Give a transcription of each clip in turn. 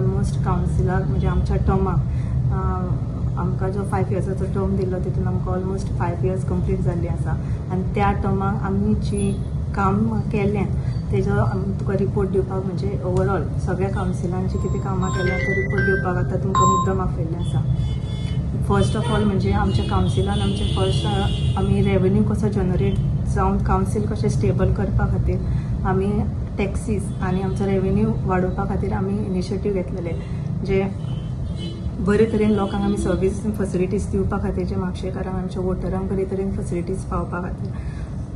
Almost कावन्सिलाक, म्हणजे आमच्या टर्माक, आमकां जो 5 इयर्साचो टर्म दिल्लो, तितून आमकां ऑलमोस्ट 5 इयर्स कंप्लीट जाल्ली आसा आनी त्या टर्माक आमी जी काम केलें तेजो आमी तुका रिपोर्ट दिवपाक, म्हणजे ओवरऑल सगळ्या कावन्सिलान जी कितें कामां केल्या तो रिपोर्ट दिवपाक आतां तुमकां मुद्दम आपयल्लें आसा. फर्स्ट ऑफ ऑल म्हणजे आमच्या कावन्सिलान आमचे फर्स्ट आमी रेवेन्यू कसो जनरेट जावन कावन्सील कशें स्टेबल करपा खातीर आमी टॅक्सीस आनी आमचो रेवेन्यू वाडोवपा खातीर आमी इनिशिएटीव घेतलेले, जे बरे तरेन लोकांक आमी सर्वीस फेसिलिटीज दिवपा खातीर, जे म्हापशेकारांक, आमच्या वोटरांक बरे तरेन फेसिलिटीज पावपा खातीर.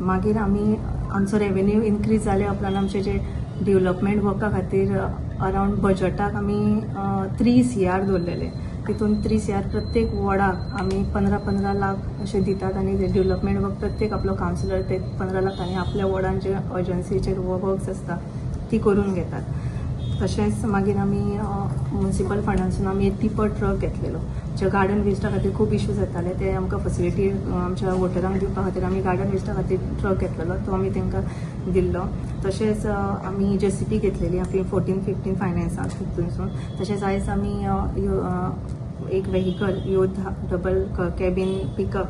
मागीर आमी आमचो रेवेन्यू इन्क्रीज जाल्या उपरांत आमचे जे डेवलपमेंट वर्का खातीर अरावंड बजटाक आमी 3 सीआर दवरलेले. तितून 3 सीआर प्रत्येक वॉर्डाक आमी 15 15 लाख अशे दितात आनी ते डेवलपमेंट वर्क प्रत्येक आपलो कावन्सिलर ते 15 लाखांनी आपल्या वॉर्डान जे अर्जन्सीचेर वर्क्स आसता ती करून घेतात. तशेंच मागीर आमी मुन्सिपल फंडांसून आमी एक टिपर ट्रक घेतलेलो, जे गार्डन वेस्टा खातीर खूब इशू जाताले. ते आमकां फेसिलिटी आमच्या वोटरांक दिवपा खातीर आमी गार्डन वेस्टा खातीर ट्रक घेतलेलो, तो आमी तांकां दिल्लो. तशेंच आमी जेसीबी घेतलेली आमी 14-15 फायनान्साक हितूनसून. तशेंच आयज आमी एक व्हेकल, योद्धा डबल कॅबीन पिकअप,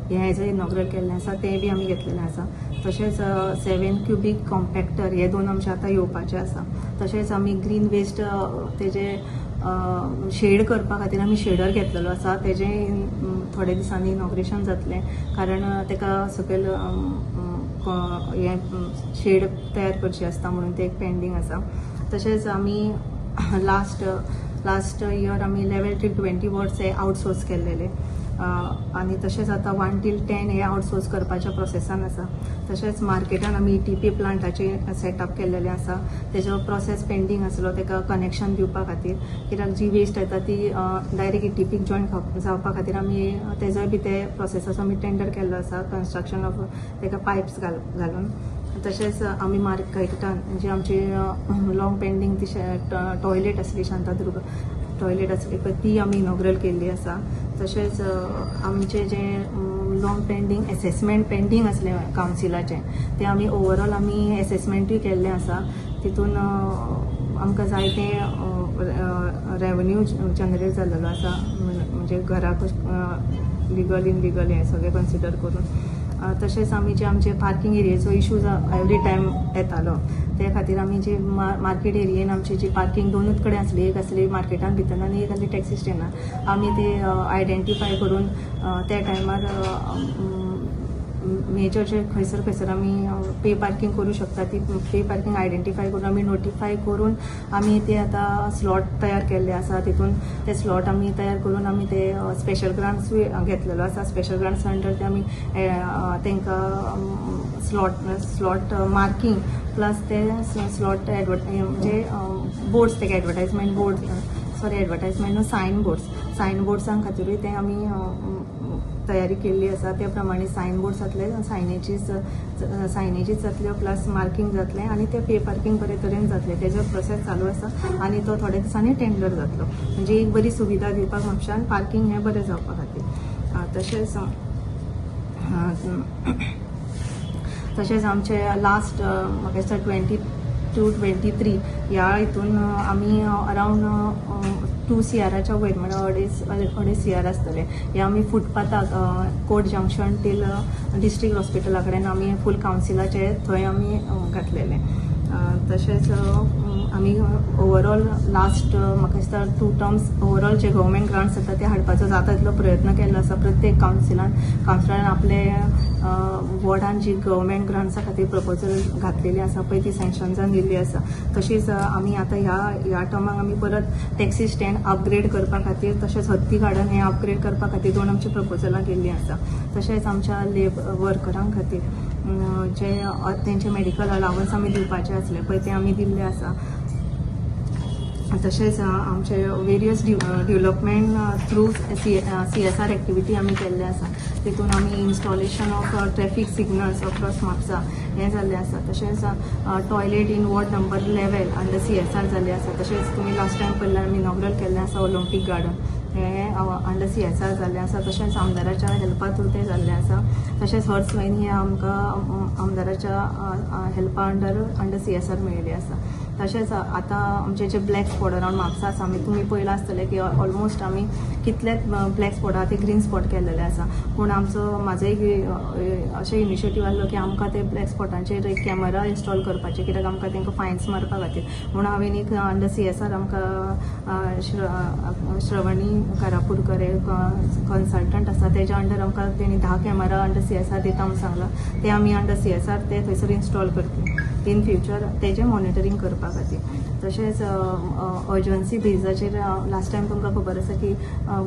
हें जें इनॉग्रेट केल्लें आसा, तें बी आमी घेतलेलें आसा. तशेंच 7 क्युबीक कॉम्पॅक्टर हे दोन आमचे आतां येवपाचे आसा. तशेंच आमी ग्रीन वेस्ट तेजे शेड करपा खातीर आमी शेडर घेतलेलो आसा. तेजें थोडे दिसांनी इनॉग्रेशन जातलें, कारण तेका सकयल हें शेड तयार करची आसता म्हणून तें एक पेंडींग आसा. तशेंच आमी लास्ट लास्ट इयर आमी 11 टील 20 वॉर्ड्स हे आउटसोर्स केल्लेले आनी तशेंच आतां 1 टील 10 हे आउटसोर्स करपाच्या प्रोसेसान आसा. तशेंच मार्केटान आमी ईटीपी प्लांटाचे सेटअप केल्लेले आसा. तेजो प्रोसेस पेंडींग आसलो तेका कनेक्शन दिवपा खातीर, कित्याक जी वेस्ट येता ती डायरेक्ट ईटीपीक जॉयन जावपा खातीर आमी तेजोय बी ते प्रोसेसाचो आमी टेंडर केल्लो आसा, कन्स्ट्रक्शन ऑफ तेका पायप्स घालून. तशेंच आमी मार्केटान जी आमची लॉंग पेंडींग ती टॉयलेट आसली, शांतादुर्गा टॉयलेट आसली पळय, ती आमी इनॉग्रल केल्ली आसा. तशेंच आमचें जें लॉंग पेंडींग एसेसमेंट पेंडींग आसलें कावन्सिलाचें, तें आमी ओवरऑल आमी एसेसमेंटूय केल्लें आसा. तितून आमकां जायते रेवन्यू जनरेट जाल्लेलो आसा, म्हणजे घराक लिगल, इनलिगल हें सगळें कन्सिडर करून. तशेंच आमी जे आमचे पार्किंग एरियेचो इशूज एवरी टायम येतालो, ते खातीर आमी जे मार्केट एरियेन आमची जी पार्किंग दोनूच कडेन आसली, एक आसली मार्केटान भितर आनी एक आसली टॅक्सी स्टँडार, आमी ते आयडेंटिफाय करून त्या टायमार मेजर जे खंयसर खंयसर आमी पे पार्किंग करूं शकता, ती पे पार्किंग आयडेंटिफाय करून, आमी नोटिफाय करून आमी ते आतां स्लॉट तयार केल्ले आसा. तितून ते स्लॉट आमी तयार करून आमी ते स्पेशल ग्रांट्सूय घेतलेलो आसा. स्पेशल ग्रांट्स अंडर ते आमी तांकां स्लॉट मार्किंग प्लस ते स्लॉट एडवर्ट म्हणजे बोर्ड्स, तेका एडवर्टायजमेंट बोर्ड, सॉरी, एडवर्टायजमेंट न्हू, सायन बोर्ड्स, सायन बोर्ड्सां खातीरूय ते आमी तयारी केल्ली आसा. त्या प्रमाणे सायन बोर्ड जातले, सायनेजीस जातल्यो, प्लस मार्किंग जातलें आनी ते पे पार्किंग बरे तरेन जातलें. तेजो प्रोसेस चालू आसा आनी तो थोड्या दिसांनी टेंडर जातलो, म्हणजे एक बरी सुविधा दिवपाक म्हापशान पार्किंग हें बरें जावपा खातीर. तशेंच आमचे लास्ट म्हाका दिसता 22-23 ह्या हितून आमी अरावंड 2 सीआराच्या वयर, म्हळ्यार अडेच अडेच सीआर आसतले, हे आमी फुटपाथाक कोर्ट जंक्शन टील डिस्ट्रिक्ट हॉस्पिटला कडेन आमी फूल कावन्सिलाचे थंय आमी घातलेले. तशेंच आमी ओवरऑल लास्ट म्हाका दिसता टू टर्म्स ओवरऑल जे गव्हर्मेंट ग्रांट्स येता ते हाडपाचो जाता तितलो प्रयत्न केल्लो आसा. प्रत्येक कावन्सिलान आपले वॉर्डान जी गव्हर्मेंट ग्रांट्सा खातीर प्रपोजल घातलेली आसा पळय, ती सँक्शन जावन दिल्ली आसा. तशीच आमी आतां ह्या ह्या टर्माक आमी परत टॅक्सी स्टँड अपग्रेड करपा खातीर, तशेंच हत्ती गार्डन हें अपग्रेड करपा खातीर दोन आमची प्रपोजलां केल्लीं आसा. तशेंच आमच्या लेब वर्करां खातीर जे तेंचे मेडिकल अलावन्स आमी दिवपाचे आसले पळय, ते आमी दिल्ले आसा. तशेंच आमचे various development through CSR activity आमी केल्ले आसा. तितून आमी installation of traffic signals across Mapusa हें जाल्लें आसा. तशेंच toilet in ward number 11 under CSR जाल्लें आसा. तशेंच तुमी लास्ट टायम पळयल्यार आमी इनॉग्रल केल्लें आसा ऑलिम्पीक गार्डन, हें अंडर सीएसआर जाल्लें आसा. तशेंच आमदाराच्या हेल्पा थ्रू तें जाल्लें आसा. तशेंच हर्स वायन हें आमकां आमदाराच्या हेल्पा अंडर अंडर सीएसआर मेळिल्ली आसा. तशेंच आतां आमचे जे ब्लॅक स्पॉट अरावंड म्हापसा आसा, आमी तुमी पळयलां आसतलें की ऑलमोस्ट आमी कितले ब्लॅक स्पॉट आहा ते ग्रीन स्पॉट केल्लेले आसा. पूण आमचो म्हाजो एक अशें इनिशिएटीव आसलो की आमकां ते ब्लॅक स्पॉटांचेर एक कॅमेरा इन्स्टॉल करपाचे, कित्याक आमकां तांकां फायन्स मारपा खातीर. म्हणून हांवें एक अंडर सीएसआर आमकां श्रवणी कारापूरकर हे कन्सल्टंट आसा, तेज्या अंडर आमकां तेणी 10 कॅमेरा अंडर सीएसआर दिता म्हूण सांगलां. ते आमी अंडर सीएसआर ते थंयसर इन्स्टॉल करतले इन फ्युचर, तेजें मॉनिटरींग करपा खातीर. तशेंच अर्जन्सी बेजाचेर लास्ट टायम तुमकां खबर आसा की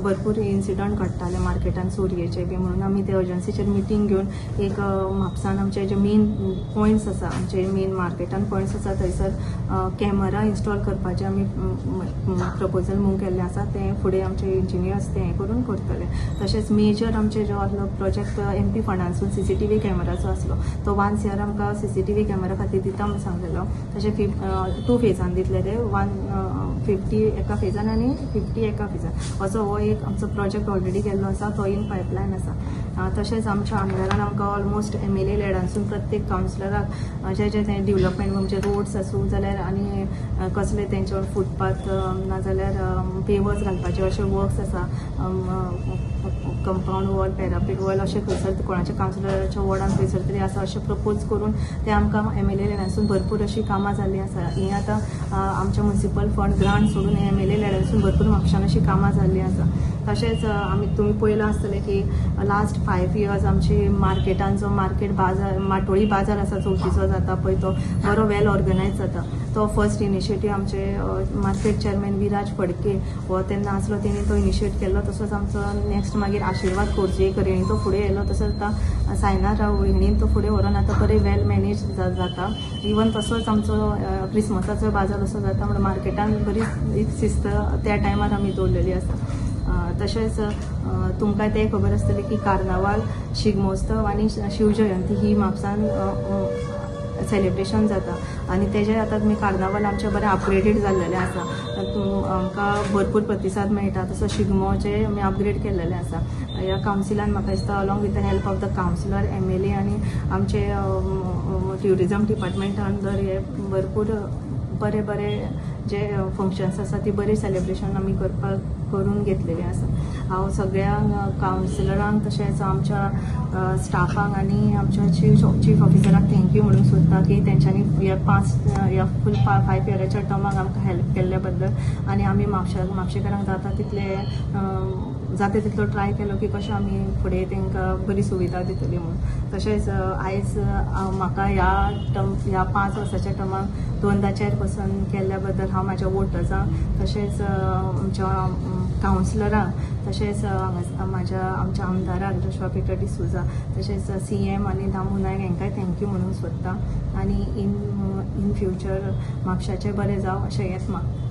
भरपूर इन्सिडंट घडटाले मार्केटान चोरयेचे बी, म्हणून आमी ते अर्जन्सीचेर मिटींग घेवन एक म्हापसान आमचे जे मेन पॉयंट्स आसा, आमचे मेन मार्केटान पॉयंट्स आसा, थंयसर कॅमेरा इन्स्टॉल करपाचे आमी प्रपोजल मूव केल्लें आसा. तें फुडें आमचे इंजिनियर्स तें हें करून करतले. तशेंच मेजर आमचे जो आसलो प्रोजेक्ट एमपी फंडांसून सीसीटीव्ही कॅमेराचो आसलो, तो 1 सीआर आमकां सीसीटीव्ही कॅमेरा खातीर दिता म्हूण सांगलेलो. तशें टू फेजान दितले ते, 150 एका फेजान आनी 50 एका फेजान, असो हो एक आमचो प्रोजेक्ट ऑलरेडी केल्लो आसा, तो इन पायपलायन आसा. तशेंच आमच्या आमदारान आमकां ऑलमोस्ट एमएलए लॅडांसून प्रत्येक कावन्सिलराक जे जे ते डेवलपमेंट म्हणजे रोड्स आसूं जाल्यार आनी कसले तेंच्यावर फुटपाथ नाजाल्यार पेवर्स घालपाचे अशे वर्क्स आसा, कंपावंड वॉल, पॅरापीट वॉल, अशें खंयसर कोणाच्या कावन्सिलराच्या वॉर्डान खंयसर तरी आसा अशें प्रपोज करून ते आमकां एमएलए लॅडांसून भरपूर अशीं कामां जाल्लीं आसा. ही आतां आमच्या मुन्सिपल फंड ग्रांट सोडून एमएलए लॅडांसून भरपूर म्हापशान अशीं कामां जाल्लीं आसा. तशेंच आमी तुमी पळयलां आसतलें की लास्ट 5 इयर्स आमची मार्केटान जो मार्केट बाजार, माटोळी बाजार आसा, चवथीचो जाता पळय, तो बरो वेल ऑर्गनायज जाता. तो फर्स्ट इनिशिएटीव आमचे मार्केट चेअरमॅन विराज फडके हो तेन्ना आसलो, तेणी तो इनिशिएट केल्लो. तसोच आमचो नेक्स्ट मागीर आशिर्वाद खोर्जेकर हेणी तो फुडें येयलो. तसोच आतां सायना राव हेणी तो फुडें व्हरोन आतां बरें वेल मॅनेज जाता. इवन तसोच आमचो क्रिसमसाचो बाजार असो जाता म्हणून मार्केटान बरी एक शिस्त त्या टायमार आमी दवरलेली आसा. तशेंच तुमकां तें खबर आसतलें की कार्नावाल, शिगमोत्सव आनी शिवजयंती ही म्हापसान सेलिब्रेशन जाता आनी तेजे आतां तुमी कार्नावाल आमचें बरें अपग्रेडेड जाल्लेलें आसा, आमकां भरपूर प्रतिसाद मेळटा. तसो शिगमोचे आमी अपग्रेड केल्लेलें आसा. ह्या कावन्सिलान म्हाका दिसता along with the help of the councillor, MLA आनी आमचे ट्युरिजम डिपार्टमेंटा अंडर हे भरपूर बरे बरे जे फंक्शन्स आसा ती बरी सेलिब्रेशन आमी करपाक करून घेतलेली आसा. हांव सगळ्या कावन्सिलरांक तशेंच आमच्या स्टाफांक आनी आमच्या चीफ चीफ ऑफिसराक thank you म्हणूंक सोदता की तेंच्यांनी ह्या पांच ह्या फूल 5 इयराच्या टर्माक आमकां हेल्प केल्ल्या बद्दल आनी आमी म्हापशेकारांक जाता तितले जाता तितलो ट्राय केलो की कशें आमी फुडें तांकां बरी सुविधा दितली म्हणून. तशेंच आयज म्हाका ह्या टर्म, ह्या 5 वर्साच्या टर्माक दोनदा चेअरपर्सन केल्ल्या बद्दल हांव म्हाज्या वोटर्सांक तशेंच आमच्या कावन्सिलरांक तशेंच हांगा म्हाज्या आमच्या आमदाराक जोशुआ पिटर डिसोजा तशेंच सीएम आनी दामू नायक हांकांय thank you म्हणूंक सोदता आनी इन इन फ्युचर म्हापशाचें बरें जावं अशें हेंच मागता.